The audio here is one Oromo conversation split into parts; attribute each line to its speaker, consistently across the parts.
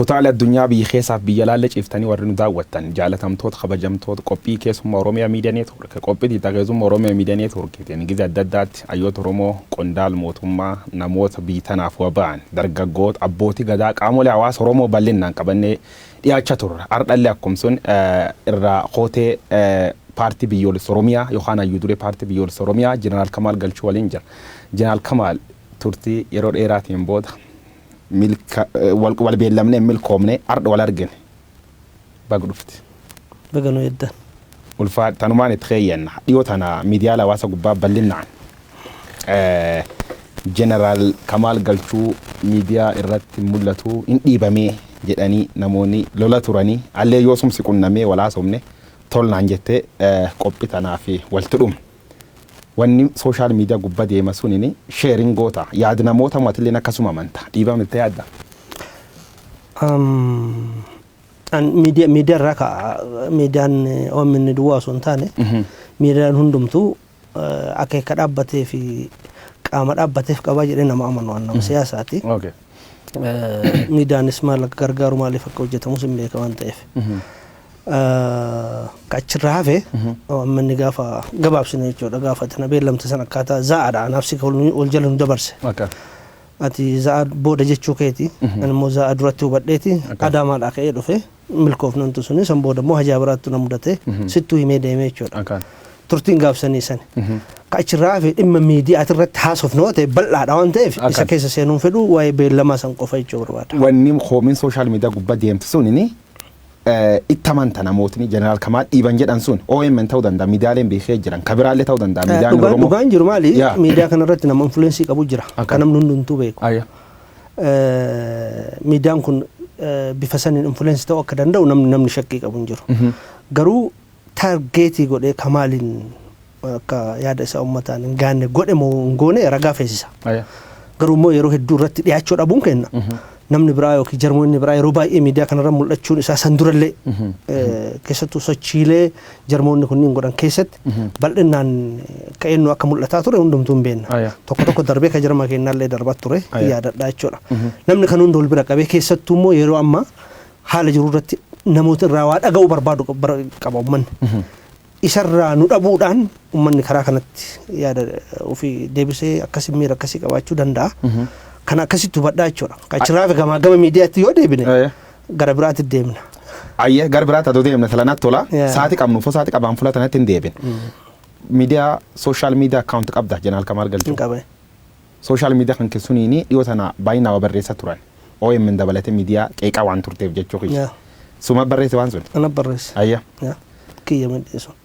Speaker 1: Kutaalee addunyaa biyya keessaaf biyya laalle ciiftanii warri nu daawwattan, jaalatamtoota, kabajamtoota qophii keessummaa Oromiyaa Miidiyaa Neetwoork, qophii tiitaa keessummaa Oromiyaa Miidiyaa Neetwoorkiitiin gizee adda addaatti hayyoota Oromoo, qondaal mootummaa, namoota biyya tanaaf waba'an, dargaggoota, abbootii gadaa, qaamolee hawaasa Oromoo bal'inaan qabannee dhiyaachaa turre. Ardhallee akkuma sun irraa kootee paartii biyyoolessa Oromiyaa yookaan hayyuu duree paartii biyyoolessa Oromiyaa Jeneraal Kamaal Galchuu waliin jira. Jeneraal Kamaal, turtii yeroo dheeraatiin booda milka wal beellamnee hin milkoomne, ardha wal argine. Baga dhufti.
Speaker 2: Baga nu eeddan.
Speaker 1: Ulfaa tanumaan itti keeyyanna. Dhiyoo tana miidiyaalee hawaasa gubbaa bal'inaan Jeneraal Kamaal Galchuu miidiyaa irratti mul'atu, hin dhiibamee jedhanii namoonni lola turanii allee yoo sumsi qunnamee wal haasofne tolnaan jettee qophii tanaaf walitti dhumne. Wanni social media gubbaa deema sunini sharing goota yaad namoota mootilleen akkasuma amanta dhiibamte yaadda.
Speaker 2: Miidiyaa irraa ka'a. Miidiyaan OMN duwwaa osoo hin taane, miidiyaan hundumtuu akeeka dhaabbatee fi qaama dhaabbateef qabaa jedhee nama amanu, waan nama siyaasaati. Miidiyaanis maal akka gargaaru, maaliif akka hojjetamus hin beeka waan ta'eef. Ka achirraa hafe, OMN gaafa gabaabsine jechuudha, gaafa tana beellamte san akkaataa za'aadha anaaf si wal jala nu dabarse. Ati za'a booda jechuu keeti. Ani immoo za'a duratti hubadheeti. Adaamaadhaa ka'ee dhufe, milkoofnantu suni, san booda immoo hajaa biraattu na mudate, sittuu himee deemee jechuudha. Turtiin gaafsanii sani. Ka achirraa hafe dhimma miidiyaati irratti haasofnu yoo ta'e bal'aadha waan ta'eef, isa keessa seenuun fedhu, waa'ee beellamaa san qofa jechuu barbaada.
Speaker 1: Wanni koomiin social media gubbaa deemtu sunini itti amanta namootni Jeneraal Kamaal dhiiban jedhan sun OMN ta'uu danda'a, miidiyaaleen beekee jiran kabiraallee ta'uu danda'a, miidiyaan Oromoo.
Speaker 2: Dhugaan jiru maali? Miidiyaa kanarratti nama influence qabu jira. Kan namni hundumtuu beeku. Miidiyaan kun bifa saniin influence ta'uu akka danda'u namni shakkii qabu hin jiru. Garuu target godhee Kamaaliin akka yaada isaa uummataan hin gaanne godhe moo hin goone ragaa feesisa. Garuu immoo yeroo hedduu irratti dhiyaachuu dhabuun kenna. Namni biraa yookiin jarmoonni biraa yeroo baay'ee miidiyaa kanarra mul'achuun isaa san durallee, keessattuu sochiilee jarmoonni kunniin godhan keessatti bal'inaan akka eenyu akka mul'ataa ture hundumtuu hin beekna. Tokko tokko darbee ka jarma keenyallee darbaa ture yaadadhaa jechuudha. Namni kan hunda wal bira qabee, keessattuu immoo yeroo ammaa haala jiru irratti namoota irraa waa dhaga'uu barbaadu qaba uummanni. Isarraa nu dhabuudhaan uummanni karaa kanatti yaada ofii deebisee akkasii miira akkasii qabaachuu danda'a. Kana akkasitti hubadhaa jechuudha. Achirraa fi gamaa gama miidiyaatti yoo deebine gara biraatti deemna.
Speaker 1: Ayyee, gara biraatti adoo deemna talanatti tola. Saati qabnu fo saati qabaan fuula tanatti hin deebin. Miidiyaa, social media account qabda, Jeneraal Kamaal Galchuu?
Speaker 2: Hin qabe.
Speaker 1: Social media kan keessuniini dhiyoo tana baay'inaa waa barreessaa turan. OMN dabalatee miidiyaa qeeqaa waan turteef jechuu kiyya. Suma barreesse waan sun?
Speaker 2: Ana barreesse. Kiyya midheessu.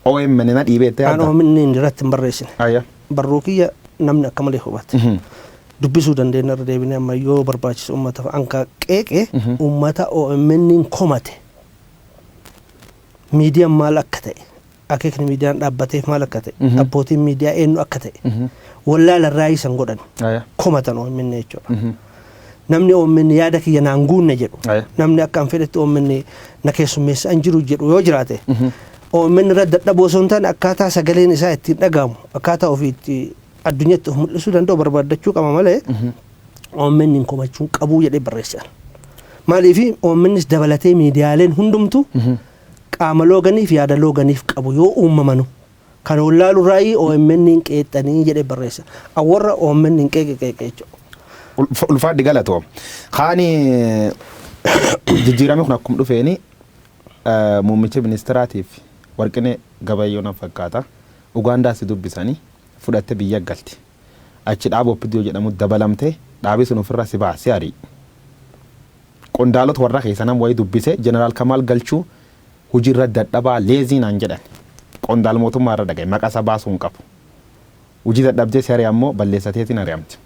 Speaker 1: OMN na dhiibee itti
Speaker 2: Aan
Speaker 1: yaadda?
Speaker 2: OMN irratti hin barreessine. Barruu kiyya namni akka malee hubate. Dubbisuu dandeenya irra deebinee amma yoo barbaachisu uummata anka qeeqe, uummata OMN komate. Miidiyaan maal akka ta'e, akeekni miidiyaan dhaabbateef maal akka ta'e, abbootiin miidiyaa eenyu akka ta'e wallaala irraa isan godhan komatan OMN jechuudha. Namni OMN yaada kiyya naan guunne jedhu, namni akka an fedhetti OMN na keessummeessa an jiru jedhu yoo jiraate, OMN irra dadhaboo osoo hin taane akkaataa sagaleen isaa ittiin dhagahamu, akkaataa ofii itti addunyaatti of mul'isuu danda'u barbaaddachuu qaba malee OMN hin komachuun qabuu jedhee barreesse. Maaliif, OMNs dabalatee miidiyaaleen hundumtu qaama looganiif yaada looganiif qabu yoo uumamanu kan wallaalu irraa OMN hin qeexxanii jedhee barreessa. Awwarra OMN hin qeeqe qeeqe jechuudha.
Speaker 1: Ulfaadhi, galatoo. Kaani jijjiiramni kun akkuma dhufeeni muummicha ministeeraatiif Warqinee Gabayyoo nan fakkaata. Ugaandaa si dubbisanii fudhatte biyya galti. Achi dhaaba OPDO jedhamu dabalamte, dhaabi sun ofirra si baase ari'i. Qondaalota warra keessa nam wayii dubbise, Jeneraal Kamaal Galchuu hojiirra dadhabaa, lazy naan jedhan. Qondaal mootummaa irra dhagaye, maqaa isaa baasuu hin qabu. Hojii dadhabdee si ari'an moo balleessateetiin ari'amte?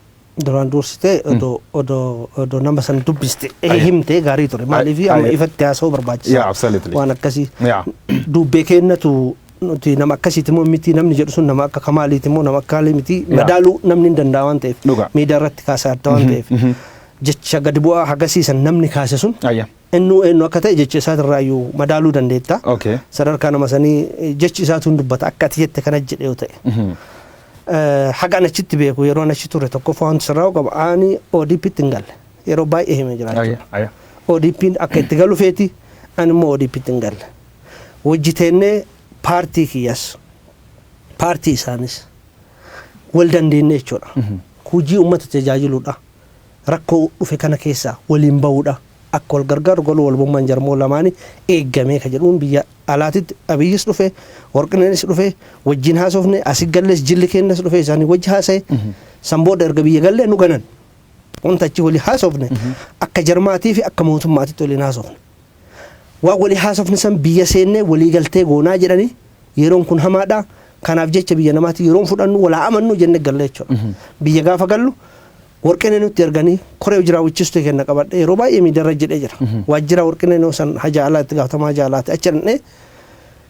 Speaker 2: Duraan dursitee odoo nama san dubbiste himtee gaarii ture. Maaliif, amma ifatti haasa'uu barbaachisa. Waan akkasii. Dubbee kennatu nuti nama akkasiiti moo miti, namni jedhu sun nama akka Kamaaliiti moo nama akka Kaalii miti madaaluu namni hin danda'a waan ta'eef. Miidiyaa irratti kaasaa adda waan ta'eef. Jecha gadi bu'aa hagasiisan namni kaase sun innuu eenyu akka ta'e jecha isaatirraayyuu madaaluu dandeetta. Sadarkaa nama sanii jechi isaatu hin dubbata akka ati jette kana jedhe yoo ta'e. Haga an achitti beeku, yeroo an achi ture, tokkoffaa wanti sirraa qabu, ani ODP'tti hin galle. Yeroo baay'ee himee jira jechuudha. ODP'n akka itti galu feeti, ani immoo ODP'tti hin galle. Hojjiteennee paartii kiyyas paartii isaanis wal dandeenye jechuudha. Hojii uummata tajaajiluudha. Rakkoo dhufe kana keessaa waliin bahuudha. Akka wal gargaaru galuu walbummaan jarmoo lamaanii eeggamee ka jedhuun biyya alaatitti Abiyyis dhufe, Warqineenis dhufe, wajjin haasofne, asi gallees jilli keenyas dhufe, isaanii wajji haasa'e. San booda erga biyya gallee nu ganan. Wanta achi walii haasofne akka jarmaatii fi akka mootummaatitti waliin haasofne. Waan walii haasofne san biyya seennee walii galtee goonaa jedhanii, yeroon kun hamaadha. Kanaaf jecha biyya namaatti yeroon fudhannu walaa amannu jenne galle jechuudha. Biyya gaafa gallu Warqinee nutti erganii koree hojii kenna qabadhe, yeroo baay'ee miidiyaarra jedhee jira. Waajjira Warqinee san haja alaa, itti gaafatamaa haja alaati achi dhaqnee,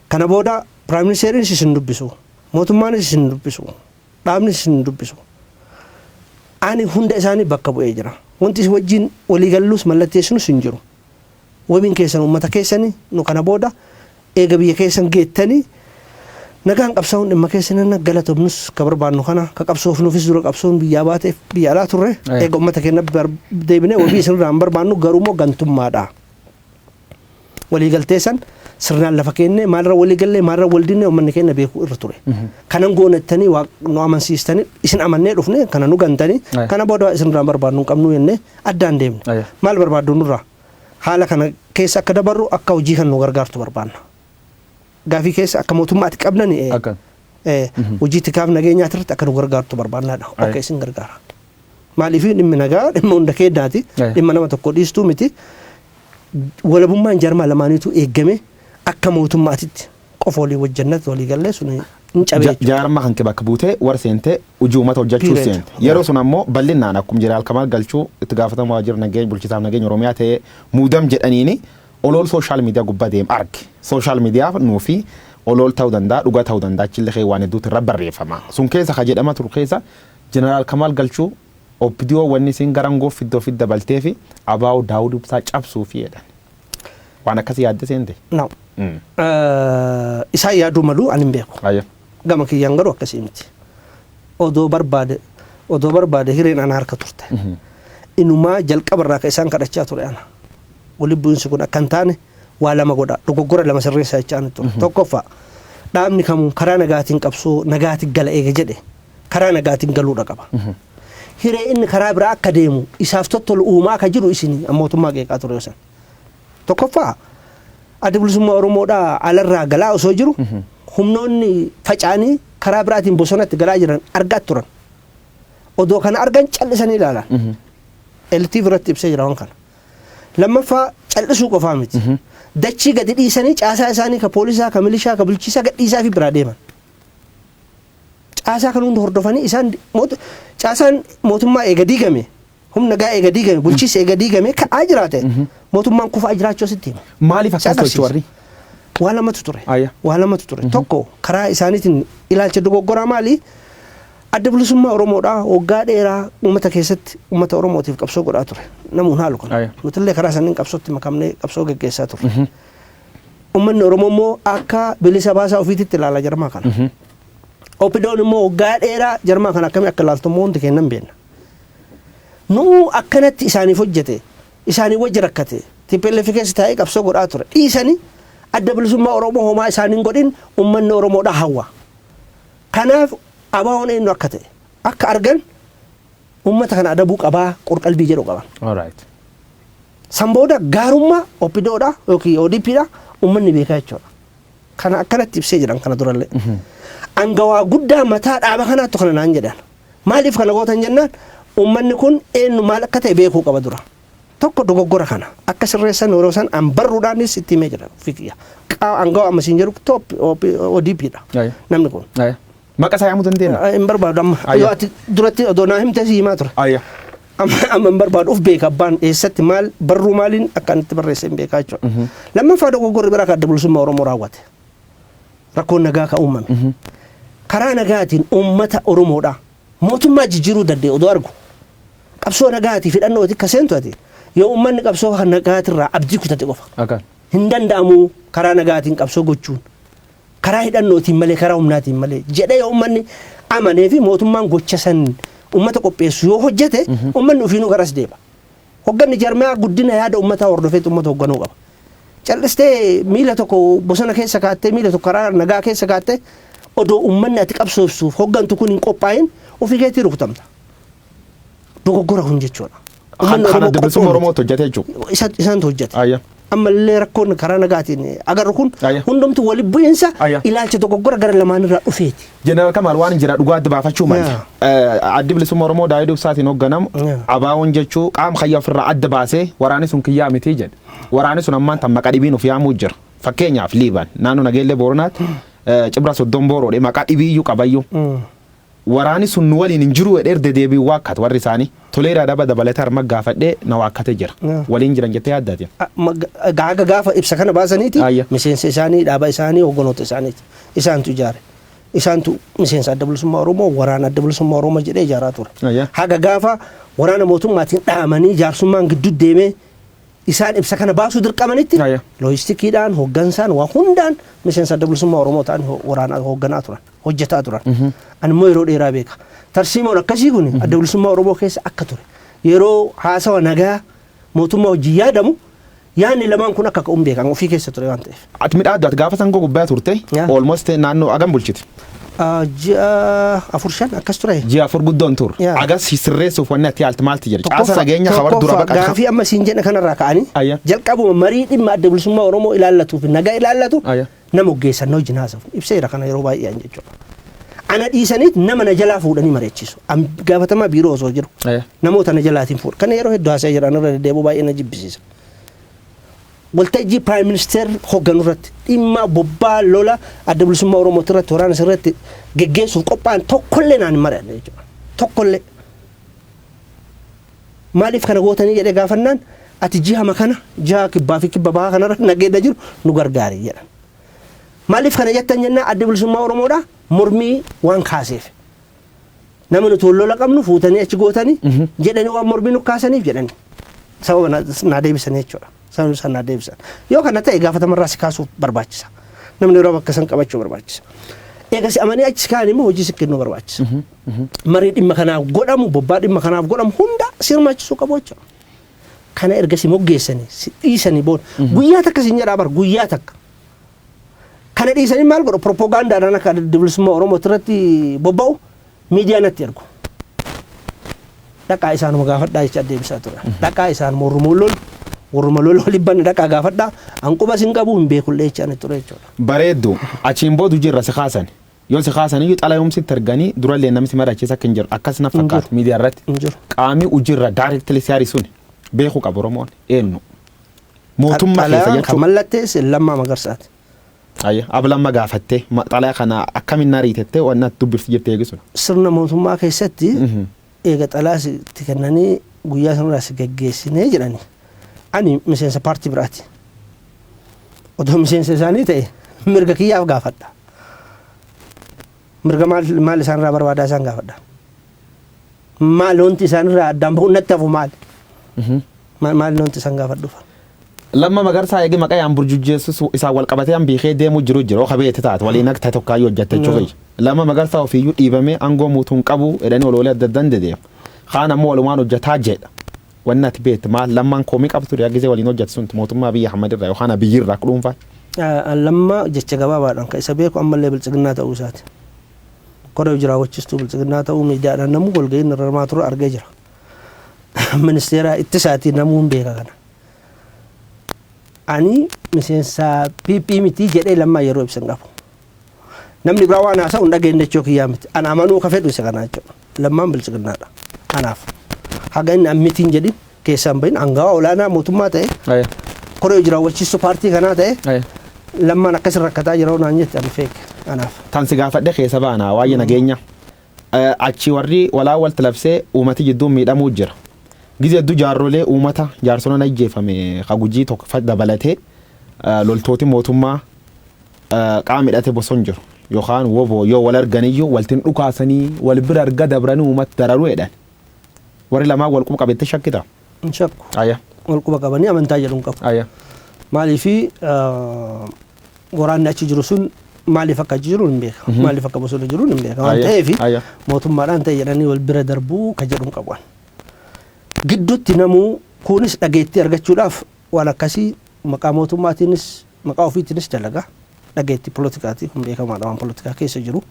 Speaker 2: kana booda prime ministeriinis isin dubbisu, mootummaanis isin dubbisu, dhaabnis isin dubbisu. Ani hunda isaanii bakka bu'ee jira. Wanti isin wajjin walii gallus mallatteessinus hin jiru. Wabiin keessan uummata keessanii, nu kana booda eega biyya keessan geettanii nagaan qabsaa'uun dhimma keessan, galatoomnus ka barbaannu kana ka qabsoofnuufis dura qabsoon biyyaa baateef biyya alaa turre, eega uummata keenya deebinee wabii isinirraa hin barbaannu, garuu immoo gantummaadha. Waliigaltee san sirnaan lafa kennee maalirra walii gallee, maalirra wal dinne, uummanni keenya beekuu irra ture. Kanan goonettanii nu amansiistanii, isin amannee dhufne, kana nu gantanii, kana booda isinirraa hin barbaannu, hin qabnu jennee addaan deemne. Maal barbaaddu nurraa? Haala kana keessa akka dabarru, akka hojii kan nu gargaartu barbaanna. Gaafii keessa akka mootummaatti qabnani hojii tikaaf nageenyaa irratti akka nu gargaartu barbaannaadha. Akka isin gargaara. Maaliif, dhimmi nagaa dhimma hunda keenyaati. Dhimma nama tokko dhiistuu miti. Walabummaan jarmaa lamaaniitu eeggame, akka mootummaatitti qofa walii wajjannatti walii gallee sun hin cabee jechuudha.
Speaker 1: Jaarmaa kan bakka buutee warra seentee hojii uummata hojjechuu
Speaker 2: Period.
Speaker 1: seente. Yeroo sun ammoo bal'inaan akkuma jeneraal Kamaal Galchuu itti gaafatamaa waajjira nageenya bulchisaaf nageenya Oromiyaa ta'ee muudam jedhaniini olool social media gubbaa deem arge. Social media nuufi olool ta'uu danda'a, dhugaa ta'uu danda'a, achillee kee waan hedduutu irra barreeffama. Sun keessa ka jedhama turu keessa jeneraal Kamaal Galchuu OPDO wanni isin garangoo fiddoo fid dabaltee fi ABO Daawud Ibsaa cabsuu fi jedhan. Waan akkasii yaadde seente?
Speaker 2: No. Isaan yaaduu malu, ani hin beeku. Gama kiyyaan garuu akkasii miti. Odoo barbaade hireen ana harka turte. Inumaa jalqabarraa ka isaan kadhachaa ture ana. Walitti bu'iinsi kun akka hin taane waa lama godha. Dogoggora lama sirreessaa jechaa ani ture. Tokkoffaa, dhaabni kamuu karaa nagaatiin qabsoo nagaatiin gala eega jedhe, karaa nagaatiin galuudha qaba. Hiree inni karaa biraa akka deemu isaaf tottolu uumaa akka jiru isin mootummaa qeeqaa ture san. Tokkoffaa, Adda Bilisummaa Oromoodhaa alarraa galaa osoo jiru humnoonni faca'anii karaa biraatiin bosonatti galaa jiran argaa turan. Odoo kana argan callisanii ilaalan. LTV irratti ibsee jira waan kana. Lammaffaa, callisuu qofaa miti. Dachii gadi dhiisanii caasaa isaanii ka poolisaa, ka milishaa, ka bulchiisaa gad dhiisaa fi biraa deeman. Caasaa kan hunda hordofanii isaan caasaan mootummaa eega diigame, humna gaa eega diigame, bulchiinsa eega diigame ka'aa jiraate, mootummaan kufaa jiraachuu asitti hima.
Speaker 1: Maaliif akkas tolchu warri?
Speaker 2: Waa lamatu ture. Waa lamatu ture. Tokko, karaa isaaniitiin ilaalcha dogoggoraa maali? Adda Bilisummaa Oromoodhaa waggaa dheeraa uummata keessatti uummata Oromootiif qabsoo godhaa ture. Namuun haalu kana. Nutillee karaa saniin qabsootti makamnee qabsoo geggeessaa turre. Uummanni Oromoo immoo akka bilisa baasaa ofiititti ilaala jarmaa kana. OPDOn immoo waggaa dheeraa jarmaa kana akkamii akka ilaaltu immoo hundi keenya hin beekna. Nuu akkanatti isaaniif hojjete, isaanii wajji rakkate, TPLF keessa taa'ee qabsoo godhaa ture. Dhiisanii Adda Bilisummaa Oromoo homaa isaaniin godhin uummanni Oromoodhaa hawwa. Kanaaf ABO'n eenyu akka ta'e akka argan uummata kana adabuu qabaa qorqalbii jedhu qaban. San booda gaarummaa OPDOdha yookiin ODPdha uummanni beekaa jechuudha. Kana akkanatti ibsee jedhan kana durallee. Angawaa guddaa mataa dhaaba kanaattu kana naan jedhan. Maaliif kana gootan jennaan, uummanni kun eenyu maal akka ta'e beekuu qaba dura. Tokko, dogoggora kana akka sirreessan yeroo san an barruudhaanis itti himee jira fiqiyya. Angawaa amma siin jedhu top ODPdha namni kun.
Speaker 1: Maqaa isaa yaamuu dandeenya?
Speaker 2: Hin barbaadu amma. Yoo ati duratti odoo naa himte si himaa ture. Amma hin barbaadu, uf beeka abbaan eessatti maal barruu maaliin akka inni itti barreesse hin beekaa jechuudha. Lammaffaa, dogoggorri biraa kan Adda Bilisummaa Oromoo raawwate. Rakkoon nagaa kan uumame. Karaa nagaatiin uummata Oromoodhaa mootummaa jijjiiruu danda'e odoo argu, qabsoo nagaatii fidhannooti akka seentu ati yoo uummanni qabsoo nagaatirraa abdii kutate qofa. Hin danda'amu karaa nagaatiin qabsoo gochuun, karaa hidhannootiin malee, karaa humnaatiin malee jedhee yoo uummanni amanee fi mootummaan gocha san uummata qopheessu yoo hojjete, uummanni ofiinuu garas deema. Hogganni jarmiyaa guddina yaada uummataa hordofeet uummata hoogganuu qaba. Callistee miila tokko bosona keessa kaattee, miila tokko karaa nagaa keessa kaattee, odoo uummanni ati qabsoofsuuf hoggantu kun hin qophaa'in, ofii keetii rukutamta. Dogoggora kun jechuudha.
Speaker 1: Kan Adda Bilisummaa Oromootu hojjete jechuudha.
Speaker 2: Isaantu hojjete. Ammallee rakkoon karaa nagaatiin agarru kun hundumtu wali bu'iinsa ilaalcha dogoggora gara lamaanirraa dhufeeti.
Speaker 1: Jeneraal Kamaal, waan jira dhugaa adda baafachuu malee. Addi Bilisummaa Oromoo Daawud Ibsaatiin hoogganamu ABO'n jechuu qaama kayya ofirraa adda baasee waraanni sun kiyyaa miti jedhe. Waraanni sun ammaan tan maqaa dhibiin of yaamuu jira. Fakkeenyaaf, Liiban naannoo Nageellee Booranaatti Cibra Soddon Booroodhe maqaa dhibiiyyuu qabayyuu. Waraanni sun nu waliin hin jiru jedhee erga deebiin waakkatu warri isaanii. Toleeraa Daba dabalatee harma gaafadhee na waakkate jira. Waliin jiran jettee yaaddaati?
Speaker 2: Gaaga gaafa ibsa kana baasaniiti miseensa isaanii, dhaaba isaanii, hogganoota isaaniiti. Isaantu ijaare. Isaantu miseensa Adda Bilisummaa Oromoo, waraana Adda Bilisummaa Oromoo jedhee ijaaraa ture. Haga gaafa waraana mootummaatiin dhahamanii jaarsummaan gidduu deemee isaan ibsa kana baasuu dirqamanitti loojistikiidhaan, hooggansaan, waa hundaan miseensa Adda Bilisummaa Oromoo ta'an waraana hoogganaa turan, hojjetaa turan. Ani immoo yeroo dheeraa beeka. Tarsiimoon akkasii kun Adda Bilisummaa Oromoo keessa akka ture. Yeroo haasawa nagaa mootummaa wajjin yaadamu yaadni lamaan kun akka ka'uun beekan ofii keessa ture waan ta'eef.
Speaker 1: Ati midhaaddu, ati gaafa sangoo gubbaa turte, almost naannoo agam bulchite?
Speaker 2: Ji'a 4, 5 akkas ture.
Speaker 1: Ji'a 4 guddoon tur. Agas sirreessuuf wanni ati yaalti maalti jira? Caasa nageenya hawar dura
Speaker 2: baqata. Gaafii amma siin jedha kanarraa ka'anii jalqabuma marii dhimma Adda Bilisummaa Oromoo ilaallatuu fi nagaa ilaallatu nama oggeessan na wajjin haasawu. Ibseera kana yeroo baay'ee jechuudha. Ana dhiisaniit nama na jalaa fuudhanii mari'achiisu. Gaafatamaa biiroo osoo jiru. Namoota na jalaatiin fuudha. Kana yeroo hedduu haasa'ee jira, irra deddeebi'uu baay'ee na jibbisiisa. Waltajjii Prime Minister hoogganu irratti dhimma bobbaa lola Adda Bilisummaa Oromoo irratti, waraana irratti geggeessuuf qophaa'an tokkollee naan hin mari'anne jechuudha. Tokkollee. Maaliif kana gootanii jedhee gaafannaan, ati ji'a kana ji'a kibbaa fi kibba bahaa kanarra nageenya jiru nu gargaari jedhan. Maaliif kana jettan jennaan, Adda Bilisummaa Oromoodha mormii waan kaaseef. Nama nuti wal lola qabnu fuutanii achi gootanii jedhanii waan mormii nu kaasaniif jedhanii. Sababa naa deebisan jechuudha. Sababa isaan naa deebisan. Yoo kana ta'e gaafatamarraa si kaasuuf barbaachisa. Namni yeroo bakka san qabachuu barbaachisa. Eega si amanii achi kaan immoo hojii si kennuu barbaachisa. Marii dhimma kanaaf godhamu, bobbaa dhimma kanaaf godhamu hunda si hirmaachisuu qabu jechuudha. Kana erga si moggeessanii si dhiisanii booda guyyaa takka sin jedhaa bar, guyyaa takka. Kana dhiisanii maal godhu? Propoogaandaadhaan akka Adda Bilisummaa Oromoo irratti bobba'u miidiyaa natti ergu. Dhaqaa isaanuma gaafadhaa jecha deebisaa ture. Dhaqaa isaan warruma lolu, warruma lola waliin banne dhaqaa gaafadhaa, anquba sin qabu, hin beekullee jecha ani ture jechuudha.
Speaker 1: Bareeddu, achiin boodu jirra si kaasan. Yoo si kaasan iyyuu xalayumsitti erganii durallee namni si mari'achiisa akka hin jiru akkas na fakkaata miidiyaa irratti.
Speaker 2: Hin jiru.
Speaker 1: Qaamii hojiirra directly si harisuun beekuu qabu Oromoon eenyu. Mootummaa keessa
Speaker 2: Xalayaan kan
Speaker 1: jechuudha.
Speaker 2: mallatteesse Lammaa Magarsaati.
Speaker 1: Ayya, ablamma gaafattee xalayaa kana akkamiin na riitettee waan natti dubbifti jirti eegisuun?
Speaker 2: Sirna mootummaa keessatti eega xalaa sitti kennanii guyyaa sanarraa si geggeessinee jedhani. Ani miseensa paartii biraati. Otoo miseensa isaanii ta'e mirga kiyyaaf gaafadha. Mirga maal maal isaanirraa barbaadaa isaan gaafadha. Maal wanti isaanirraa addaan bahuun natti hafu maali? Maal wanti isaan gaafadhuuf?
Speaker 1: Lamma Magarsaa eegi maqaa yaan burjujjeessus isaan wal qabatee an biikee deemuu jiru jira oka beete taate waliin akka ta'e tokkaayyuu hojjette jechuudha. Lamma Magarsaa ofiiyyuu dhiibamee aangoo muutuun qabu jedhanii oloolee adda addaan dedeema. Kaan ammoo walumaan hojjetaa jedha. Wanni ati beektu maal? Lammaan koomii qabtu ture gisee waliin hojjetu sun mootummaa Abiyyi Ahmad irraa yookaan Abiyyi irraa akka dhuunfaa?
Speaker 2: Lamma jecha gabaabaadhaan kan isa beeku ammallee Biltsiginnaa ta'uu isaati. Koree jiraawwachistuu Biltsiginnaa ta'uu miidiyaadhaan namuu walga'iin irra hirmaa ture argee jira. Ministeera ittisaatii namuu hin beeka kana. Ani miseensa PP miti jedhee Lammaa yeroo ibsan qabu. Namni biraa waan haasa'u hin dhageenye jechuu kiyyaa miti. Ana amanuu ka fedhu isa kana jechuudha. Lammaan Biltsiginnaadha. Anaaf. Haga inni ammitiin jedhin keessaan bahin angawaa olaanaa mootummaa ta'e, koree jiraawwachiistuu paartii kanaa ta'e, Lammaan akkas rakkataa jira naan jette ani feeke anaaf.
Speaker 1: Tan si gaafadhe keessa baanaa waa'ee nageenya. Achi warri walaa walti labsee uummati jidduun miidhamuu jira. Gizee hedduu jaarrolee uummata jaarsona ajjeefame ka Gujii tokko dabalatee loltooti mootummaa qaama hidhate boson jiru yookaan woboo yoo wal arganiyyuu waltiin dhukaasanii wal bira arga dabranii uummata dararuu jedhan. Warri lamaan wal quba qabetti shakkita?
Speaker 2: Hin shakku. Wal quba qabanii amantaa jedhu hin qabu. Maaliifi waraanni achi jiru sun maaliif akka achi jiru hin beeka. Maaliif akka bosona jiru hin beeka. Waan ta'eef mootummaadhaan ta'e jedhanii wal bira darbuu ka jedhu hin qabu. Gidduutti namuu Kunis dhageettii argachuudhaaf waan akkasii maqaa mootummaatiinis maqaa ofiitiinis dalaga. Dhageettii poolitikaati kun beekamaadha, waan poolitikaa keessa jiru.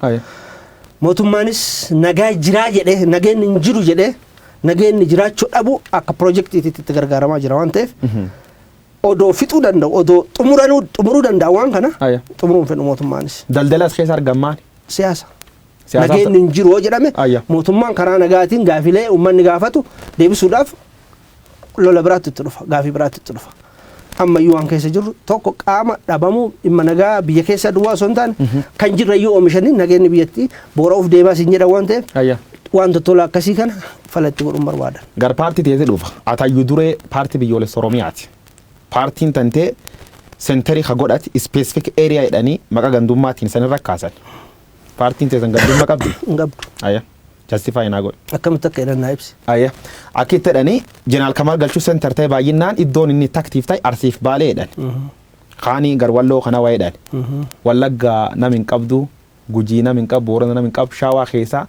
Speaker 2: Mootummaanis nagaa jiraa jedhee, nageenyi hin jiru jedhee, nageenyi jiraachuu dhabu akka piroojeektiitti itti gargaaramaa jira waan ta'eef, odoo fixuu danda'u, odoo xumuranuu xumuruu danda'a waan kana xumuruun fedhu mootummaanis.
Speaker 1: Daldala as keessa argamaan.
Speaker 2: Siyaasa. Nageenyi hin jiru yoo jedhame, mootummaan karaa nagaatiin gaafilee uummanni gaafatu deebisuudhaaf lola biraatti itti dhufa, gaafii biraatti itti dhufa. Ammayyuu waan keessa jirru tokko qaama dhabamuu dhimma nagaa biyya keessa duwwaa osoo hin taane, kan jirrayyuu oomishanii nageenyi biyyattii boora'uuf deemaa siin jedhan waan ta'eef, waan tottola akkasii kana falatti godhuun barbaadan.
Speaker 1: Gar paartii teessee dhufa. Atayyuu duree paartii biyyoolessa Oromiyaati. Paartiin tantee center ka godhati specific area jedhanii maqaa gandummaatiin sanirra kaasan. Paartiin teessan gandummaa qabdi?
Speaker 2: Hin qabdu.
Speaker 1: Ayya. Justify naa godhe.
Speaker 2: Akkamitti akka jedhan naa ibsi.
Speaker 1: Ayya. Akka itti jedhanii Jeneraal Kamaal Galchuu center ta'e, baay'inaan iddoon inni active ta'e Arsiif Baalee jedhan. Kaanii garwalloo kana waa jedhan. Wallaggaa nam hin qabdu, Gujii nam hin qabu, Boorana nam hin qabu, Shawaa keessaa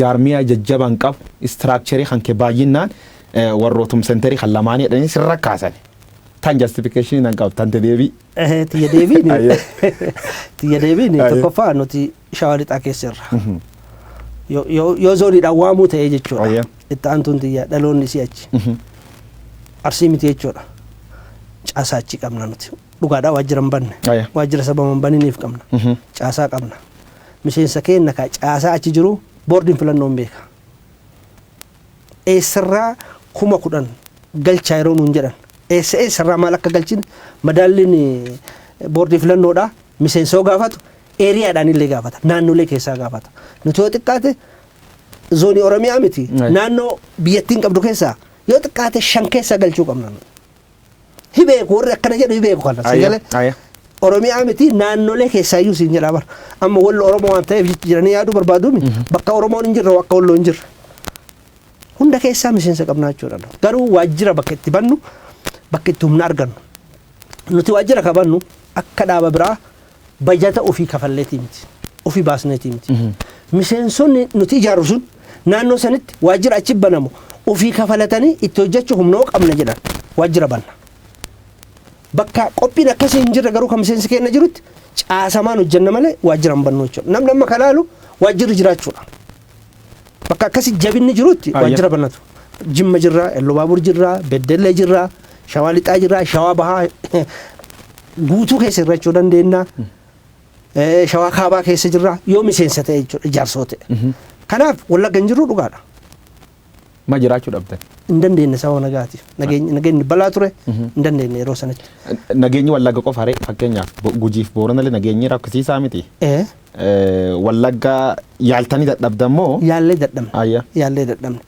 Speaker 1: jaarmiyaa jajjaba hin qabu, structure kan kee baay'inaan warrootum center kan lamaanii jedhanii sirra kaasan. Tan justification nan qabu, tante deebii.
Speaker 2: Tiyya deebiin tiyya deebiin tokkoffaa nuti Shawaa Lixaa keessa jirra. Yoo zooniidhaan waamuu ta'e jechuudha. Itti aantuun tiyya dhaloonni isii achi. Arsii miti jechuudha. Caasaa achi qabna nuti. Dhugaadhaa waajjira hin banne. Waajjira sababa hin baniniif qabna. Caasaa qabna. Miseensa keenya ka caasaa achi jiru boordiin filannoo hin beeka. Eessarraa 10,000 galchaa yeroo nuun jedhan, eessa eessarraa maal akka galchine madaalliin boordii filannoodhaa miseensa yoo gaafatu areadhaan illee gaafata, naannolee keessaa gaafata. Nuti yoo xiqqaate zoonii Oromiyaa miti, naannoo biyyattiin qabdu keessaa yoo xiqqaate shan keessaa galchuu qabna. Hibeeku warri akkana jedhu hibeeku kana. Si galee? Oromiyaa miti, naannolee keessaayyuu siin jedhaa bara. Amma Wallo Oromoo waan ta'eef jedhanii yaaduu barbaadumi, bakka Oromoon hin jirre akka Walloo hin jirre. Hunda keessaa miseensa qabnaa jechuudha. Garuu waajjira bakka itti bannu, bakka itti humna argannu. Nuti waajjira ka bannu akka dhaaba biraa bajata ofii kafalleetii miti. Ofii baasneetii miti. Miseensonni nuti ijaarru sun naannoo sanitti waajjira achi banamu ofii kafalatanii itti hojjechuu humna qabna jedhan waajjira banna. Bakka qophiin akkasii hin jirre garuu kan miseensi keenya jirutti caasamaan hojjenna malee waajjira hin bannu jechuudha. Namni amma kan laalu waajjirri jiraachuudha. Bakka akkasii jabinni jirutti waajjira bannatu. Jimma jirra, Ellubaabur jirra, Beddellee jirra, Shawaa Lixaa jirra, Shawaa Bahaa guutuu keessa irra jechuu dandeenya. Shawaa Kaabaa keessa jirra yoo miseensa ta'e jechuudha, ijaarsoo ta'e. Kanaaf Wallagga hin jirru dhugaadha.
Speaker 1: Ma jiraachuu dhabdan?
Speaker 2: Hin dandeenye sababa nagaatiif. Nageenyi balaa ture, hin dandeenye yeroo sanatti.
Speaker 1: Nageenyi Wallagga qofa ree? Fakkeenyaaf Gujiif Booranallee nageenyi rakkisiisaa miti. Wallagga yaaltanii dadhabdan moo?
Speaker 2: Yaallee dadhabne. Yaallee dadhabne.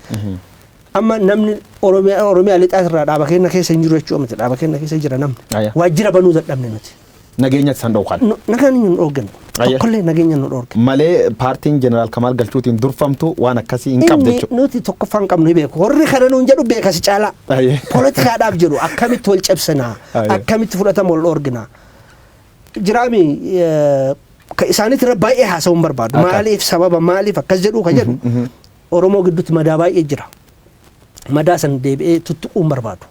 Speaker 2: Amma namni Oromiyaa Lixaa irraa dhaaba keenya keessa hin jiru jechuu miti, dhaaba keenya keessa jira namni. Waajjira banuu dadhabne nuti.
Speaker 1: Nageenya isaan dhookan.
Speaker 2: Nageenya nu dhoorgan. Tokkollee nageenya nu dhoorgan.
Speaker 1: Malee paartiin Jeneraal Kamaal Galchuutiin durfamtu waan akkasii hin qabdu
Speaker 2: Inni
Speaker 1: jechuudha.
Speaker 2: nuti tokkoffaan qabnu hin beeku. Warri kana nuun jedhu beeka si caalaa. Poolitikaadhaaf jedhu, akkamitti wal cabsinaa, akkamitti fudhatama wal dhoorginaa. Jiraami ka isaaniitti irra baay'ee haasa'uu hin barbaadu. Maaliif, sababa maaliif akkas jedhu ka jedhu, Oromoo gidduutti madaa baay'ee jira. Madaa san deebi'ee tuttuquu hin barbaadu.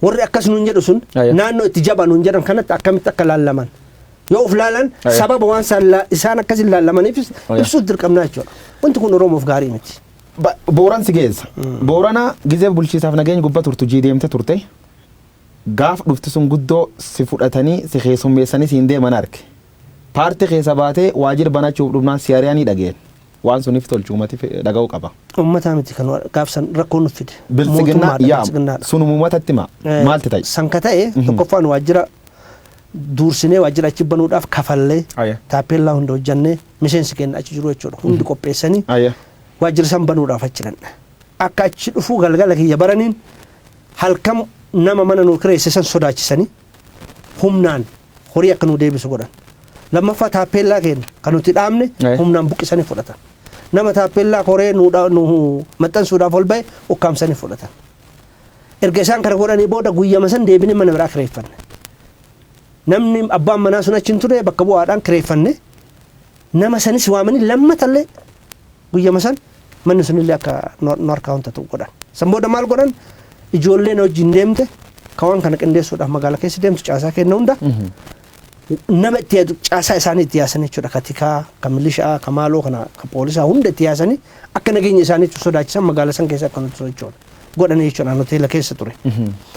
Speaker 2: Warri akkas nuun jedhu sun naannoo itti jaba nuun jedhan kanatti akkamitti akka laallaman yoo of laalan, sababa waan isaan akkas hin laallamaniifis ibsuuf dirqamnaa jechuudha. Wanti kun Oromoof gaarii miti.
Speaker 1: Booran si geessa. Boorana gizee bulchiisaaf nageenya gubbaa turtu jii deemte turte. Gaaf dhufti sun guddoo si fudhatanii si keessummeessanii siin deeman arge. Paartii keessa baatee waajjira banachuuf dhufnaan si ari'anii dhageen. Waan suniif tolchu uummati dhaga'uu qaba.
Speaker 2: Uummataa miti kan gaafsan rakkoo nuuf fide.
Speaker 1: Biltsiginnaa.
Speaker 2: Mootummaadha,
Speaker 1: Yaa
Speaker 2: biltsiginnaadha.
Speaker 1: Sun uummatatti hima. Maalti ta'e?
Speaker 2: San ka ta'e tokkoffaan waajjira duursinee waajjira achi banuudhaaf kafallee, taappellaa hunda hojjannee, miseensi keenya achi jiru jechuudha. Hundi qopheessanii waajjira san banuudhaaf achi dhanne. Akka achi dhufuu galgala kiyya baraniin halkan nama mana nuu kireesse san sodaachisanii humnaan horii akka nuu deebisu godhan. Lammaffaa taappellaa keenya kan nuti dhaabne humnaan buqqisanii fudhatan. Nama taappellaa koree nu maxxansuudhaaf ol ba'e ukkaamsanii fudhatan. Erga isaan kana godhanii booda guyyama san deebinee mana biraa kireeffanne. Namni abbaan manaa sun achi hin ture, bakka bu'aadhaan kireeffanne. Nama sanis waamanii lammatallee guyyama san manni sunillee akka nu harkaa wanta ta'u godhan. San booda maal godhan? Ijoolleen wajjin deemte ka waan kana qindeessuudhaaf magaalaa keessa deemtu, caasaa kenna hunda nama itti yaadu, caasaa isaanii itti yaasan jechuudha. Ka tikaa, ka milishaa, ka maaloo kana, ka poolisaa hunda itti yaasanii akka nageenya isaaniitti sodaachisan magaalaa san keessa akka nuti sochoonu godhanii jechuudha. Hoteela keessa ture.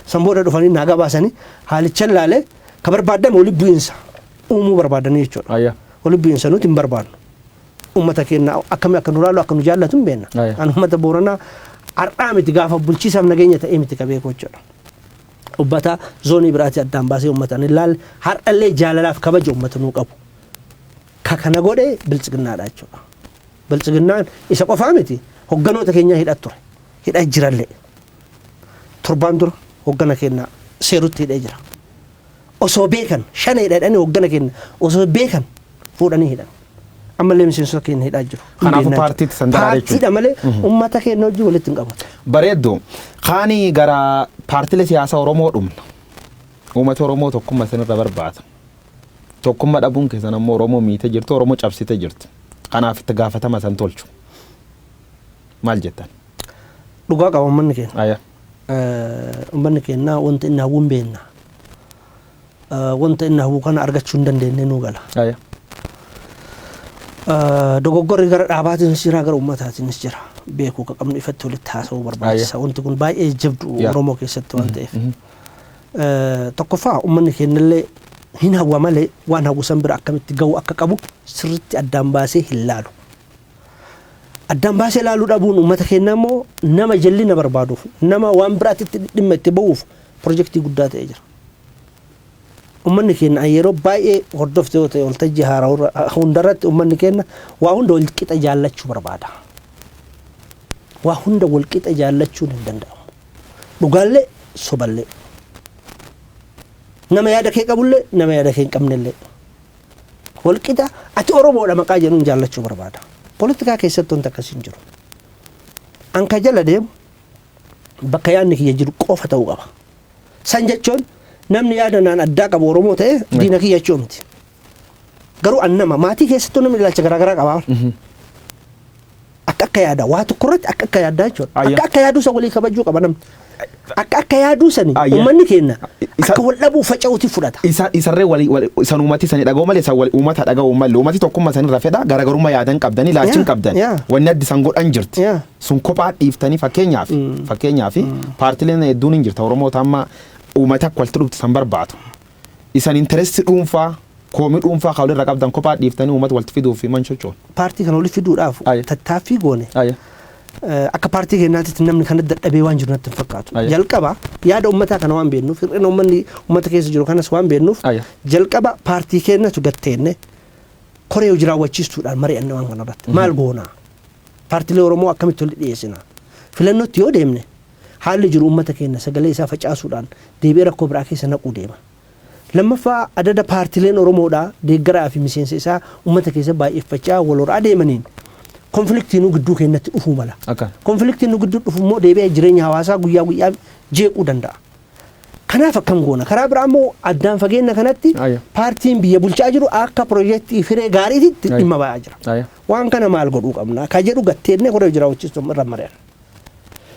Speaker 2: San booda dhufanii naa gabaasanii, haalicha ilaalee ka barbaadame walitti bu'iinsa uumuu barbaadanii jechuudha. Walitti bu'iinsa nuti hin barbaadnu. Uummata keenya akkamii akka nu laalu, akka nu jaallatu hin beekna. An uummata Booranaa har'aa miti, gaafa bulchiisaaf nageenya ta'ee miti ka beeku jechuudha. Uummata zoonii biraatti addaan baasee uummata hin ilaalle, har'allee jaalalaaf kabaja uummata nuu qabu. Ka kana godhe Biltsiginnaadha jechuudha. Biltsiginnaan isa qofaa miti, hogganoota keenya hidhat ture. Hidhaa jirallee. Torbaan dura hoggana keenya seerutti hidhee jira. Osoo beekan shanee hidhanii, hoggana keenya osoo beekan fuudhanii hidhan. Ammallee miseensota keenya hidhaa jiru.
Speaker 1: Kanaafuu paartiitti san daraara jechuudha.
Speaker 2: Paartiidha malee uummata keenya wajjin walitti hin qabatu.
Speaker 1: Bareeddu. Kaanii gara paartilee siyaasaa Oromoo dhumna. Uummata Oromoo tokkummaa isinirra barbaada. Tokkummaa dhabuun keessan ammoo Oromoo miite jirtu, Oromoo cabsite jirtu. Kanaaf itti gaafatama san tolchu. Maal jettan?
Speaker 2: Dhugaa qaba uummanni keenya. Uummanni keenya wanta inni hawwu hin beekna. Wanta inni hawwu kana argachuu hin dandeenye nuu gala. Dogoggorri gara dhaabaatiinis jira, gara uummataatiinis jira. Beekuu ka qabnu ifatti walitti haasa'uu barbaachisa. Wanti kun baay'ee jabdu Oromoo keessatti waan ta'eef. Tokkoffaa, uummanni keenyallee hin hawwa malee waan hawwu san bira akkamitti ga'uu akka qabu sirriitti addaan baasee hin laalu. Addaan baasee ilaaluu dhabuun uummata keenyaa immoo nama jallina barbaaduuf, nama waan biraatti dhimma itti ba'uuf pirojektii guddaa ta'ee jira. Uummanni keenya yeroo baay'ee hordofte yoo ta'e, waltajjii haaraa hundarratti uummanni keenya waa hunda wal qixa jaallachuu barbaada. Waa hunda wal qixa jaallachuun hin danda'amu. Dhugaallee soballee. Nama yaada kee qabullee, nama yaada kee hin qabnellee. Wal qixa ati Oromoodha maqaa jedhuun jaallachuu barbaada. Poolitikaa keessatti wanti akkasii hin jiru. An ka jala deemu bakka yaadni kiyya jiru qofa ta'uu qaba. San jechuun namni yaada naan addaa qabu Oromoo ta'e diina kiyya jechuu miti. Garuu an nama maatii keessattuu namni ilaalcha garaagaraa qaba. Akka akka yaada waa tokko irratti akka akka yaaddaa jechuudha. Akka akka yaaduu san walii kabajuu qaba namni. Akka akka yaaduu sani uummanni keenya akka wal dhabuu faca'uuti fudhata.
Speaker 1: Isa isarree walii isan uummati sanii dhaga'u malee isan uummata dhaga'u malee uummati tokkummaa sanirra fedha. Garaagarummaa yaadan qabdanii ilaalchin qabdan, wanni addi san godhan jirti. Sun kophaa dhiiftanii, fakkeenyaaf paartileen hedduun hin jirta Oromoota amma uummata akka walitti dhuftu san barbaadu. Isan interest dhuunfaa, koomii dhuunfaa kan walirra qabdan kophaa dhiiftanii uummata walitti fiduuf man socho'u.
Speaker 2: Paartii kana walitti fiduudhaaf tattaaffii goone akka paartii keenyaatti namni kana dadhabee waan jiru natti hin fakkaatu. Jalqaba yaada uummataa kana waan beeknuuf, hir'ina uummanni uummata keessa jiru kanas waan beeknuuf, jalqaba paartii keenyatu gatteenne koree hojii raawwachiistuudhaan mari'anne. Waan kana irratti maal goonaa? Paartiilee Oromoo akkamitti walitti dhiyeessina? Filannootti yoo deemne haalli jiru uummata keenya sagalee isaa facaasuudhaan deebi'ee rakkoo biraa keessa naquu deema. Lammaffaa, adada paartiileen Oromoodhaa deeggaraa fi miseensa isaa uummata keessa baay'effachaa wal horaa deemaniin konfliktiin nu gidduu keenyatti dhufuu mala. Konfliktiin nu gidduu dhufu immoo deebi'ee jireenya hawaasaa guyyaa guyyaa jeequu danda'a. Kanaaf akkam goona? Karaa biraa immoo addaan fageenya kanatti paartiin biyya bulchaa jiru akka piroojeektii firee gaariitti dhimma ba'aa jira. Waan kana maal godhuu qabna? Ka jedhu gatteennee koree hojii raawwachiistu irra mari'an.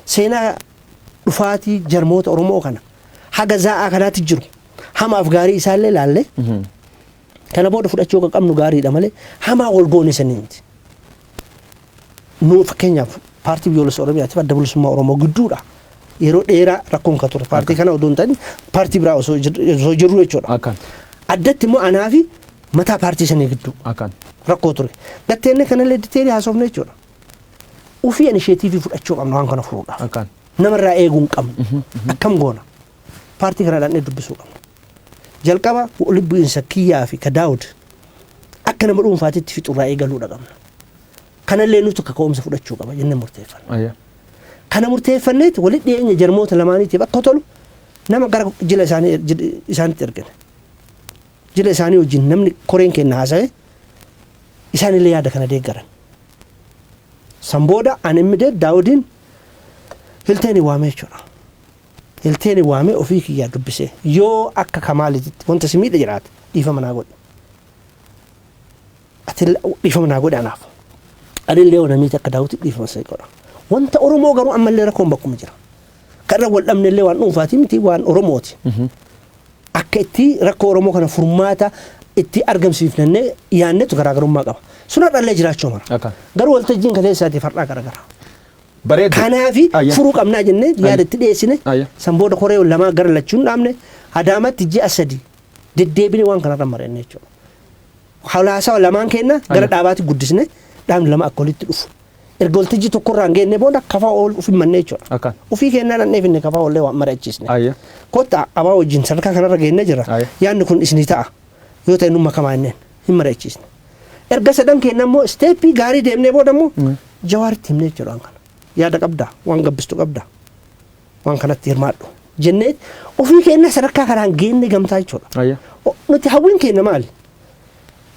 Speaker 2: Seenaa dhufaatii jarmoota Oromoo kana haga zaa'aa kanaatti jiru hamaaf gaarii isaallee laalle, kana booda fudhachuu akka qabnu gaariidha malee hamaa wal goone sanii miti. Nu fakkeenyaaf Paartii Biyyoolessa Oromiyaatiif Adda Bilisummaa Oromoo gidduudha. Yeroo dheeraa rakkoon kan ture. Paartii kana odoo hin ta'in paartii biraa osoo jirru jechuudha. Addatti immoo anaa fi mataa paartii sanii gidduu rakkoo ture. Gatteenne kanallee detail haasofne jechuudha. Ufii initiative fudhachuu qabna waan kana furuudhaaf. Namarraa eeguu hin qabnu. Akkam goona? Paartii kana dhaqnee dubbisuu qabna. Jalqaba walitti bu'iinsa kiyyaa fi ka Daawud akka nama dhuunfaatitti fixurraa eegaluudha qabna. Kanallee nuti kaka'umsa fudhachuu qaba jennee murteeffanna. Kana murteeffanneeti walitti dhiyeenya jarmoota lamaaniitiif akka tolu nama gara jila isaanii isaanitti ergine. Jila isaanii wajjin namni koreen kenna haasa'e, isaanillee yaada kana deeggaran. San booda ani immediate Daawudiin Hilteen waamee jechuudha. Hilteen waamee ofii kiyyaa dubbisee, yoo akka Kamaaliititti wanta si miidhe jiraate dhiifama naa godhi. Ati dhiifama naa godhi anaaf. Ani illee yoo namiiti akka Daawuditti dhiifama si godha. Wanta Oromoo garuu ammallee rakkoon bakkuma jira. Kan irra wal dhabne illee waan dhuunfaati miti, waan Oromooti. Akka itti rakkoo Oromoo kana furmaata itti argamsiifnannee yaannetu garaagarummaa qaba. Sun har'allee jiraachuu mala. Garuu waltajjiin kaleessaatiif har'aa garagara.
Speaker 1: Bareedu.
Speaker 2: Kanaafi furuu qabnaa jennee yaada itti dhiyeessine. San booda koree lamaa gara lachuun dhaabne. Adaamaatti ji'a 3 deddeebine waan kanarra mari'anne jechuudha. Hawaasaa lamaan keenya gara dhaabaatti guddisne, dhaabni lama akka walitti dhufu. Erga waltajjii tokkorraa hin geenne booda kafaa ol ofi mannee jechuudha. Ofii keenyaa dhannee finne kafaa ollee waan mari'achiisne. Kottaa abaa wajjin sadarkaa kanarra geennee jira. Yaadni kun isinii ta'a. Yoo ta'e nu makamaa jenneen hin mari'achiisne. Erga sadan keenya immoo step gaarii deemnee booda immoo Jawaaritti himnee jechuudha waan kana. Yaada qabdaa, waan gabbistu qabdaa, waan kanatti hirmaadhu jennee ofii keenya sadarkaa kanaan geenne gamtaa jechuudha. Nuti hawwiin keenya maali?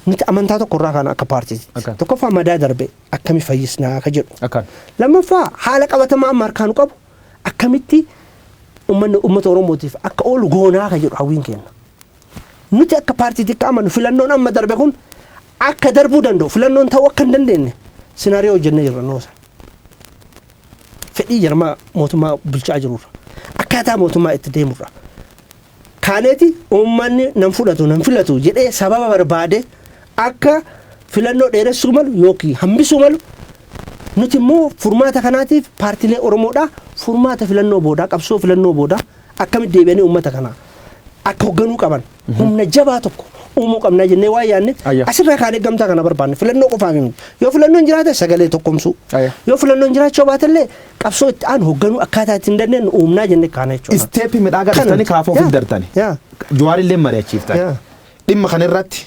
Speaker 2: Nuti amantaa tokko irraa kana akka paartiitti. Tokkoffaa, madaa darbe akkami fayyisnaa akka jedhu. Lammaffaa, haala qabatamaa amma harkaa nu qabu akkamitti uummanni uummata Oromootiif akka oolu goonaa akka jedhu hawwiin keenya. Nuti akka paartiitti akka amanu, filannoon amma darbe kun akka darbuu danda'u, filannoon ta'uu akka hin dandeenye scenario hojjennee jirra noosa. Fedhii jarmaa mootummaa bulchaa jirurra, akkaataa mootummaa itti deemurra. Kaaneeti uummanni nan fudhatu, nan filatu jedhee sababa barbaade akka filannoo dheeressuu malu yookiin hambisuu malu, nuti immoo furmaata kanaatiif paartiilee Oromoodhaa furmaata filannoo boodaa, qabsoo filannoo boodaa akkamitti deebi'anii uummata kanaa akka hoogganuu qaban humna jabaa tokko uumuu qabnaa jennee waan yaadne asirraa kaanee gamtaa kana barbaanne. Filannoo qofaaf miti. Yoo filannoon jiraate sagalee tokkomsuu, yoo filannoon jiraachuu baatellee qabsoo itti aanu hoogganuu akkaataa ittiin dandeenyu uumnaa jennee kaana jechuudha.
Speaker 1: Step midhaagaa dhuftanii kaafoo ofiif dartani. Jawaarillee mari'achiiftan. Dhimma kana irratti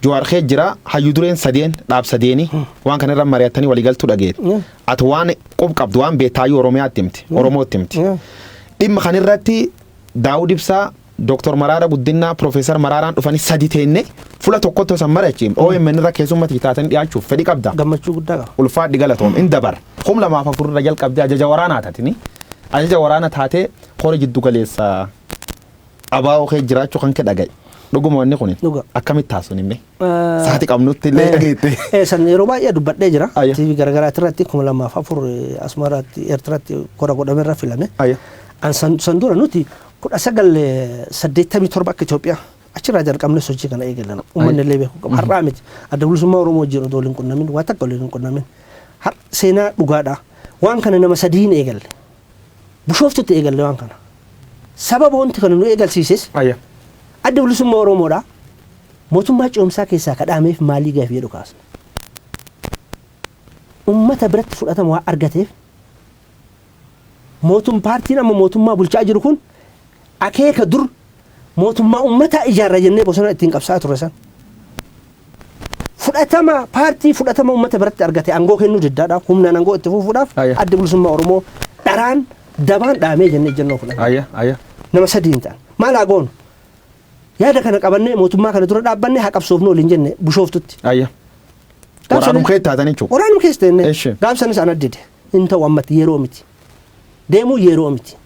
Speaker 1: Jawaar kee jira, hayyu dureen sadeen, dhaab sadeeni waan kana irra mari'attanii waliigaltuu dhageet. Ati waan qub qabdu, waan beektaayyuu Oromiyaatti himti, Oromootti himti. Dhimma kana irratti Daawud Ibsaa, Dooktor Maraara Guddinaa, Piroofeesar Maraaraan dhufanii sadi teenne fuula tokkotti osoo mari'achiifne OMN irra keessummatti taatanii dhiyaachuuf fedhii qabda.
Speaker 2: Gammachuu guddaa qaba.
Speaker 1: Ulfaadhi, galatoom in dabara. 2004 irra jalqabdee ajaja waraanaa taatini. Ajaja waraana taatee hora jiddu galeessa abaa'oo kee jiraachuu kan kee dhagaye. Dhuguma wanni kun
Speaker 2: Dhuga.
Speaker 1: akkamitti taasisuun himme? Saati qabnutti illee dhageette.
Speaker 2: San yeroo baay'ee dubbadhee jira. TV garagaraati irratti 2004 Asmaraatti, Eertiraatti kora godhame irra filame. An san dura nuti 1987 akka Itoophiyaa achirraa jalqabne sochii kana eegalan. Uummanni illee beekuu qaba. Har'aa miti. Adda Bilisummaa Oromoo wajjin odoo waliin qunnamin, waa takka waliin hin qunnamin. Seenaa dhugaadha. Waan kana nama sadiin eegalle. Bishooftutti eegalle waan kana. Sababa wanti kana nu eegalsiises Adda Bilisummaa Oromoodha. Mootummaa ce'umsaa keessaa kadhaameef maalii gaafii jedhu kaasne. Uummata biratti fudhatama waan argateef paartiin amma mootummaa bulchaa jiru kun akeeka dur mootummaa uummataa ijaarra jennee bosona ittiin qabsaa ture san. Fudhatama paartii fudhatama uummata biratti argate aangoo kennuu diddaadhaaf, humnaan aangoo itti fufuudhaaf Adda Bilisummaa Oromoo dharaan dabaan dhaamee jennee ejjennoo fudhanne.
Speaker 1: Ayya ayya.
Speaker 2: Nama sadiin ta'an. Maal haa goonu? Yaada kana qabannee mootummaa kana dura dhaabbannee haa qabsoofnu waliin jenne Bishooftutti.
Speaker 1: Waraanum kee taatan jechuudha.
Speaker 2: Waraanum keessa teenne. Gaafsanis ana dide. Hin ta'u, ammatti yeroo miti. Deemuu yeroo miti.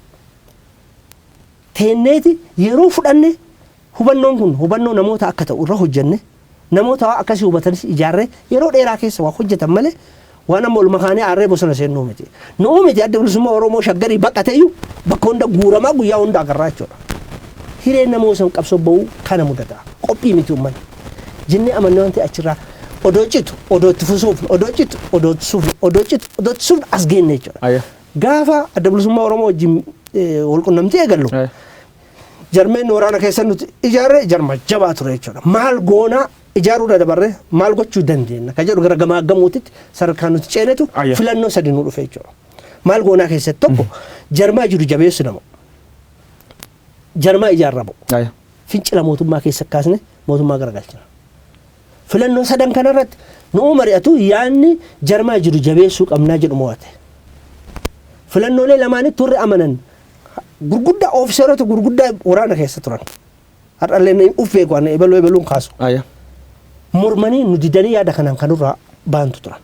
Speaker 2: Teenneeti yeroo fudhanne, hubannoon kun hubannoo namoota akka ta'u irra hojjenne, namoota waa akkasii hubatanis ijaarree yeroo dheeraa keessa waa hojjetan malee waan amma olma kaanee aarree bosona seennuu miti. Nu'uu miti, Adda Bilisummaa Oromoo Shaggarii baqateeyyuu bakka hunda guuramaa guyyaa hunda agarraa jechuudha. Hireen namoota san qabsoo ba'uu kana mudata. Qophii miti uummanni. Jennee amannee waan ta'e achirraa odoo citu odoo itti fusuufnu, odoo citu odoo itti sufnu, odoo citu odoo itti sufnu as geenne jechuudha. Gaafa Adda Bilisummaa Oromoo wajjin wal qunnamtii eegallu jarmeen waraana keessa nuti ijaarre jarma jabaa ture jechuudha. Maal goonaa ijaaruudha dabarree maal gochuu dandeenya ka jedhu gara gamaa gamuutitti sadarkaa nuti ceenetu filannoo sadi nu dhufe jechuudha. Maal goonaa keessatti tokko jarmaa jiru jabeessu, nama jarmaa ijaarramu fincila mootummaa keessa kaasne mootummaa garagalchina. Filannoo sadan kanarratti nu'uu mari'atu, yaadni jarmaa jiru jabeessuu qabnaa jedhu mo'ate. Filannoolee lamaanitti warri amanan gurguddaa, ofiseerota gurguddaa waraana keessa turan. Har'allee inni uf beeku ani ebaluu ebaluun kaasu. Mormanii nu didanii yaada kanaan kanurraa baantu turan.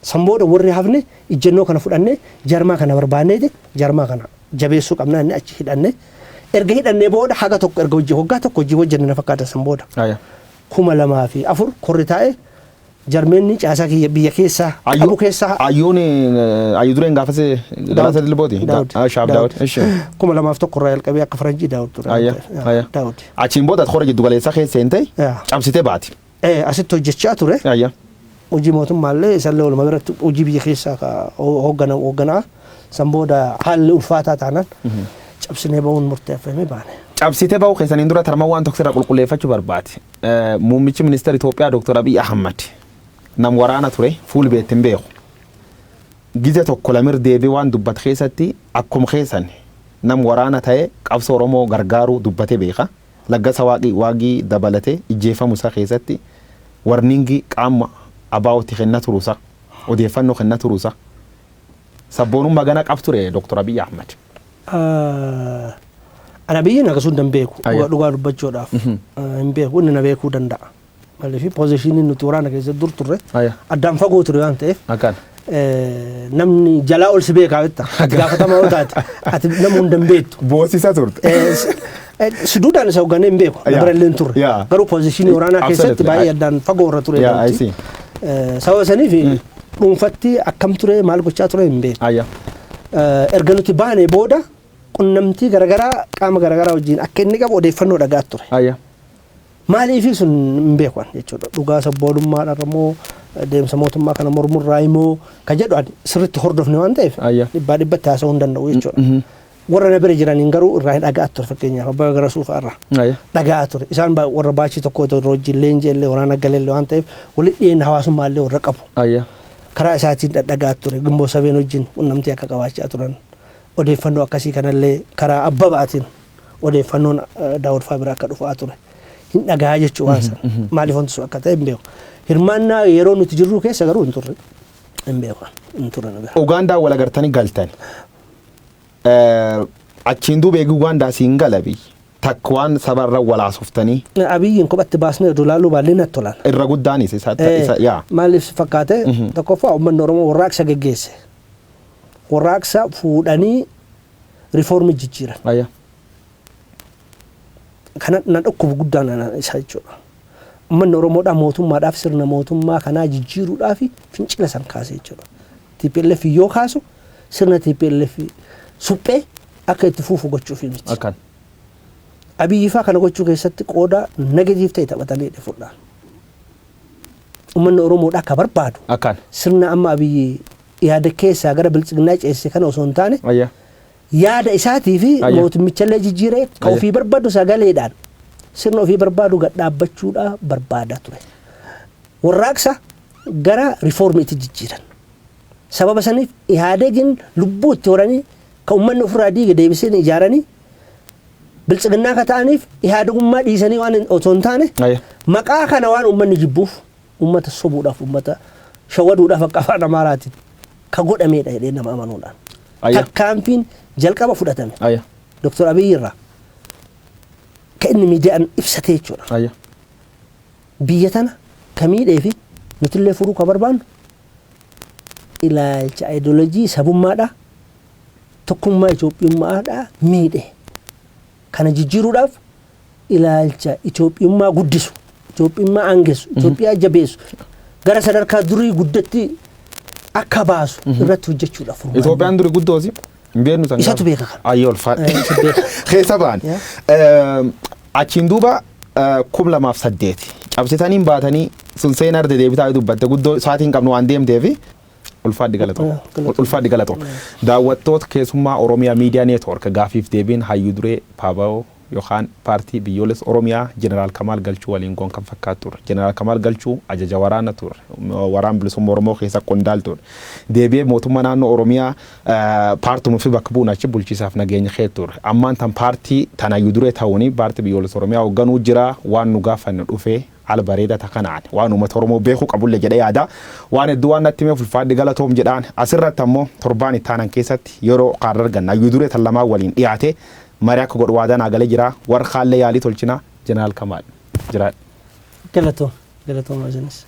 Speaker 2: San booda warri hafne ijjennoo kana fudhannee jarmaa kana barbaanneeti jarmaa kana jabeessuu qabnaa inni achi hidhanne. Erga hidhannee booda haga tokko erga hojii waggaa tokko hojii hojjenne na fakkaata san booda. 2004 korri taa'e. Jarmeenni caasaa kiyya biyya keessaa qabu keessaa.
Speaker 1: Ayyuun ayyuu dureen gaafas Galaasaa Dilbooti.
Speaker 2: Daawud.
Speaker 1: Shaab Daawud. Ishi.
Speaker 2: 2001 irraa jalqabee akka faranjii Daawud ture.
Speaker 1: Ayya. Ayya.
Speaker 2: Daawud.
Speaker 1: Achiin booda ati hora jiddu galeessaa keessa seentee cabsitee baati.
Speaker 2: Asitti hojjechaa ture.
Speaker 1: Ayya.
Speaker 2: Hojii mootummaallee isallee walumaa biratti hojii biyya keessaa ka hoogganaa. San booda haalli ulfaataa taanaan cabsinee ba'uun murteeffamee baane.
Speaker 1: Cabsitee ba'uu keessaniin dura tarma waan tokko irraa qulqulleeffachuu barbaade. Muummichi ministeera Itoophiyaa Dr. Abiy Ahmad nam waraana ture, fuul beetti hin beeku. Gize tokko lamir deebii waan dubbate keessatti akkuma keessan nam waraana ta'e qabsoo Oromoo gargaaruu dubbate beeka. Laggasa Waaqii dabalatee ijjeefamu isaa keessatti warningi qaama abaa'otti kenna turuusa, odeeffannoo kenna turuusa. Sabboonummaa gana qab ture Dr. Abiy Ahmad.
Speaker 2: Ana biyyi akkasuma hin beeku, dhugaa dubbachuudhaaf hin beeku, inni na beekuu danda'a. Maaliif, position iin nuti waraana keessatti dur turre addaan fagoo ture waan ta'eef namni jalaa ol si beekaa betta. Ati gaafatamaa yoo taate ati nama hunda hin beektu.
Speaker 1: Boosisa turte.
Speaker 2: Suduudhaan isa hoogganee hin beeku. Na bira illee hin turre. Garuu position ii waraanaa keessatti baay'ee addaan fagoo irra ture. Sababa saniif dhuunfatti akkam ture, maal gochaa ture hin beeku. Erga nuti baane booda qunnamtii garaagaraa qaama garaagaraa wajjin akka inni qabu odeeffannoo dhagaa ture. Maaliif sun hin beeku jechuudha. Dhugaa sabboonummaadhaan immoo deemsa mootummaa kana mormurraa immoo ka jedhu ani sirriitti hordofne waan ta'eef dhibbaa dhibbatti haasa'uu hin danda'u jechuudha. Warra na bira jiraniin garuu irraa hin dhaga'aa ture, fakkeenyaaf Abbaa Garasuu fa'aa irraa dhaga'aa ture. Isaan warra baachii tokko otoo wajjin leenjii illee waraana galeellee waan ta'eef walitti dhiyeenya hawaasummaa illee warra qabu. Karaa isaatiin dhadhaga'aa ture. Gimboo sabeen wajjin qunnamtii akka qabaachaa turan. Odeeffannoo akkasii kanallee karaa Abbabaatiin odeeffannoon Daawud fa'aa bira akka dhufaa ture. Hin dhagahaa jechuu waan sana. Maaliif wanti sun akka ta'e hin beeku. Hirmaannaa yeroo nuti jirru keessa garuu hin turre. Hin beeku. Hin turre nu bira.
Speaker 1: Ugaandaa wal agartanii galtan. Achiin duuba eegi Ugaandaa siin galabi. Takka waan sabarra walaasoftanii.
Speaker 2: Abiyyiin kophatti baasnee oduu laaluu baannee natti tolaan.
Speaker 1: Irra guddaanis isa yaa.
Speaker 2: Maaliif si fakkaate? Tokkoffaa, uummanni Oromoo warraaqsa geggeesse. Warraaqsa fuudhanii riifoormii jijjiiran. Kana na dhukkubu guddaan isa jechuudha. Uummanni Oromoodhaa mootummaadhaaf, sirna mootummaa kanaa jijjiiruudhaaf fincila san kaase jechuudha. TPLF yoo kaasu sirna TPLF suphee akka itti fufu gochuuf miti. Abiyyi faa kana gochuu keessatti qooda negative ta'e taphatanii fudhaan. Uummanni Oromoodhaa akka barbaadu sirna amma Abiyyi yaada keessaa gara biltsiginnaa ceesse kana osoo hin taane, yaada isaatii fi mootummichallee jijjiiree ka ofii barbaadu sagaleedhaan sirna ofii barbaadu gad dhaabbachuudhaa barbaada ture. Warraaqsa gara riifoormiitti jijjiiran. Sababa saniif Ihaadegiin lubbuu itti horanii ka uummanni ofirraa diige deebisanii ijaaranii biltsiginnaa ka ta'aniif Ihaadegummaa dhiisanii waan otoo hin taane, maqaa kana waan uummanni jibbuuf, uummata sobuudhaaf, uummata shawwaduudhaaf akka afaan Amaaraatiin ka godhameedha jedhee nama amanuudhaan. Tarkaanfiin jalqaba fudhatame Dr. Abiyyi irraa ka inni miidiyaan ibsate jechuudha. Biyya tana ka miidhee fi nutillee furuu ka barbaannu ilaalcha ayidoolojii sabummaadhaa, tokkummaa Itoophiyummaadhaa miidhe. Kana jijjiiruudhaaf ilaalcha Itoophiyummaa guddisu, Itoophiyummaa aangessu, Itoophiyaa jabeessu, gara sadarkaa durii guddatti akka baasu irratti hojjechuudhaaf furmaanni.
Speaker 1: Itoophiyaan duri guddoosi. Hin beeknu san.
Speaker 2: Isatu beeka kana.
Speaker 1: Ayyee, ulfaadha.
Speaker 2: Isa beeka.
Speaker 1: Keessa ba'an. Achiin duuba 2008 cabsitanii baatanii sun seenaa irra deebitaa dubbatte, guddoo sa'aatiin qabnu waan deemteefi ulfaadhi, galatoo.
Speaker 2: Galatoo.
Speaker 1: Ulfaadhi, galatoo. Daawwattoota keessummaa Oromiyaa Miidiyaa Neetwoork, gaafiif deebiin hayyuu duree PABO yookaan Paartii Biyyoolessa Oromiyaa Jeneraal Kamaal Galchuu waliin goon kan fakkaatu ture. Jeneraal Kamaal Galchuu ajaja waraana ture. Waraan bilisummaa Oromoo keessa qondaal ture. Deebi'ee mootummaa naannoo Oromiyaa paartuma fi bakka bu'uun achi bulchiisaaf nageenya kee ture. Ammaan tan paartii tan hayyuu duree ta'uuni Paartii Biyyoolessa Oromiyaa hoogganuu jira. Waan nu gaafanne dhufee haala bareedaa takkanaan waan uummata Oromoo beekuu qabullee jedhee yaada. Waan hedduu waan natti himeef ulfaadhi, galatoom jedhaan. Asirratti ammoo torbaan itti aanan keessatti yeroo kaarra arganna hayyuu duree tan lamaan waliin dhiyaate marii akka godhu waadaa naa galee jira. Warra kaallee yaalii tolchina. Jeneraal Kamaal, jiraadha.
Speaker 2: Galatoom. Galatoom isinis.